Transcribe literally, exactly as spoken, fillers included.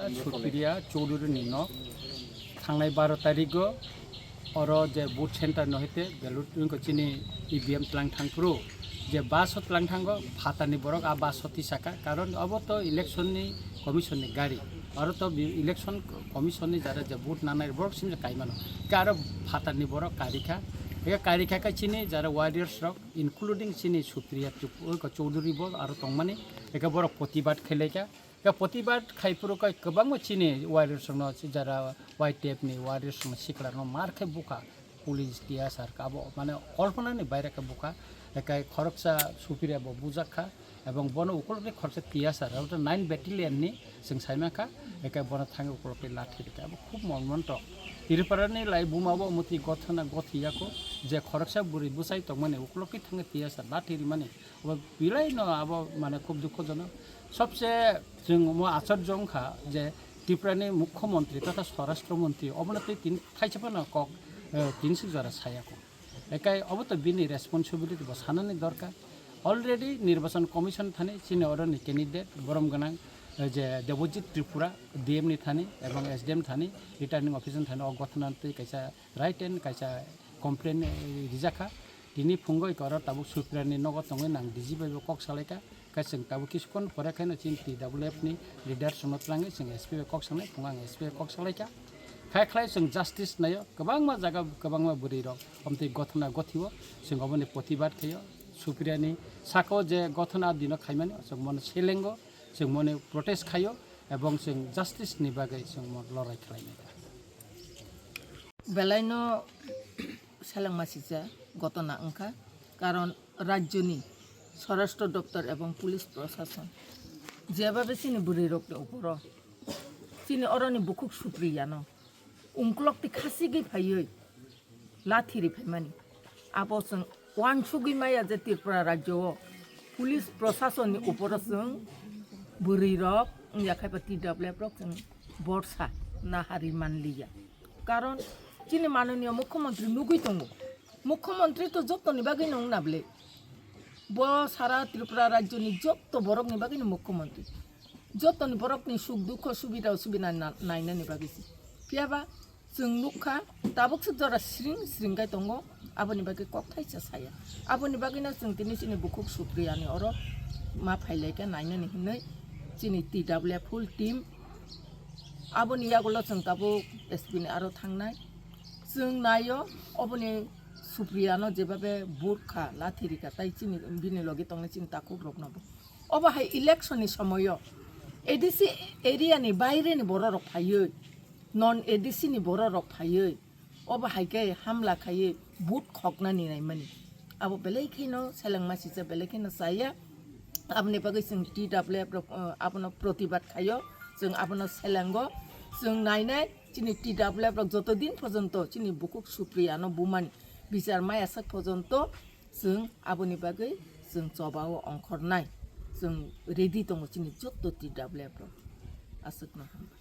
Supriya Chowdhury ni nok thangnai baro tarigo oro je vote center no hete ballot wngkha chini E V M tlang thang phuru je bus o tlang thango phatarni borok a bus o tisaka, karon obo to election ni commission ni gari, oro to bi-, election commission ni jara je vote nanai borok simja kaimano, ke aro phatarni borok karikha, eke karikha khe chini jara warriors rok including chini Supriya Chuk-, Chowdhury bo aro tongmani, eke borok protibad khailaikha. Khe protibad khai phuru khe kwbangma chini warriors rokno, jara Y T F ni warriors rokno sikla rokno mar khe bukha, police, T S R khe abo mane kolpona ni baire khe bukha, khe khoroksa Supriya bo bujak kha, ebong bono ukulok ni khoroksa T S R, abo nine battalion ni chwng sai mankha, khe bono thangwi ukulok ni lathi rikha, abo khub monmonto. Tripura ni lai buma bo muti gothana gothi yako, je khoroksa bwrwi bwsai tongmani ukulok ni thangwi T S R lathi rimani, abo belai no abo mane khub dukhojonok. Sobse chwng omo achorjo wngkha je Tripura ni Mukhyamantri totha Swarashtra Mantri obono twi tin thaisa phano kok, eh, tin suk jora saya kho. Ekai obo to bini responsibility bo sanani dorkar. Already Nirbachan Commission thani chini oroni candidate borom gwnang, eh, je Debojit Tripura D M ni thani ebong S D M thani, returning officer thani o gothana twi kaisa written kaisa complaint, eh, rijakha. Tini phungo oro tabuk Supriya ni nogo tongwi nang D G bai bo kok salaikha. Khe chwng tabuk kisukon pore khe no chini T W F ni leader sono twlangwi chwng S P bai kok sanai, phungo ang S P bai kok salaikha. Khai khlai chwng justice naio, kwbangma jaga kwbangma bwrwi rok omtwi gothana gothio, chwng oboni protibad khaio. Supriya ni sako je gothana dino khaimani chwng mono selengo, chwng mono protest khaio, ebong chwng justice ni bagwi chwng mono lorai khlainai. Belaino selengma sija gotona wngkha, karon rajyoni Swarashtra Doptor ebong police prosason jebabe chini bwrwirokni uporo chini oroni bukhuk Supriyano ungkulok twi khasigwi phaiwi lathi ri phaimani. Abo chwng uansugwi maya je Tripura rajyo o police prosasonni uporo chwng bwrwi rok wngya khaiba T W F rok chwng borsa nahari manliya. Karon chini manoniya mukhyamantri nugwi tongo. Mukhyamantri to jottoni bagwi no wngna bwle. Bo sara Tripura rajyoni jotto borokni bagwino mukhyamantri. Jottoni borokni suk dukho subida osubida na-, nainani bagwi se. Phiyaba chwng nukha, tabuk se jora sring sring kai tongo, aboni bagwi kok thaisa saya. Aboni bagwino chwng tini chini bukhuk Supriyani oro ma phailaikha nainani hinwi chini T W F full team. Aboni yagulo chwng tabuk S P ni aro thangnai. Chwng naio oboni Supriyano jebabe burkha lathi rikha tai chini bini logi tongnai chini takhuk rokno bo. Obo hai election ni somoyo A D C area ni baire ni borok rok phaiwi, non A D C ni borok rok phaiwi, obo hai khe hamla khaiwi vote khoknani naimani. Abo belai kheno selengma sijak, belai kheno chaya. Aboni bagwi chwng T W F rok, uh, abono protibad khaio, chwng abono selengo, chwng nainai chini T W F rok joto din porjonto chini bukhuk Supriyano bumani bichar maya sak porjonto chwng aboni bagwi chwng chobao ongkhornai. Chwng ready tongo chini jotto T W F rok. Aswkno hambai.